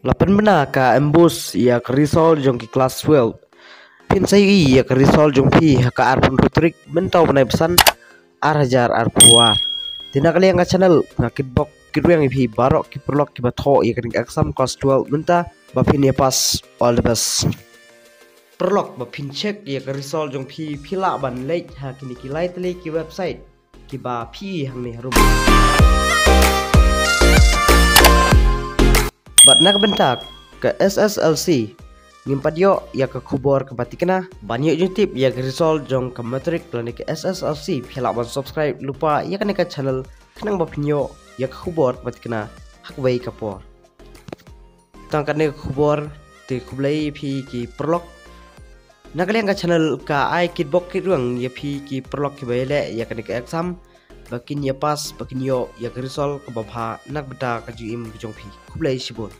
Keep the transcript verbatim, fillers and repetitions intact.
La pynbna ka MBOSE ïa ka result jong ki class twelve. Phin sa ïohi ïa ka result jong phi ha ka arphew hynriew tarik mynta u bnai ba san, ar hajar arphew ar. Te na ka liang ka channel nga kitbok kitrwiang ïa phi baroh ki paralok kiba thoh ïa kane ka exam class twelve mynta ba phin ïa pass. All the best. Paralok, ba phin check ïa ka result jong phi, phi lah ban leit ha kine ki lai tylli ki website kiba phi hangne harum. Bad na ka bynta ka SSLC, ngim pat ïoh ïa ka khubor kaba tikna. Ban ïoh jingtip ïa ka result jong ka matric lane ka SSLC, phi lah ban subscribe lypa ïa kane ka channel khnang ba phin ïoh ïa ka khubor kaba tikna ha kawei ka por. Tang katne ka khubor, te khublei ïa phi ki paralok. Na ka liang ka channel ka ai kitbok kitrwiang ïa phi ki paralok kiba ïaleh ïa kane ka exam ba kin ïa pass, ba kin ïoh ïa ka result kaba bha na ka bynta ka jingim ka jong phi. Khublei shibun.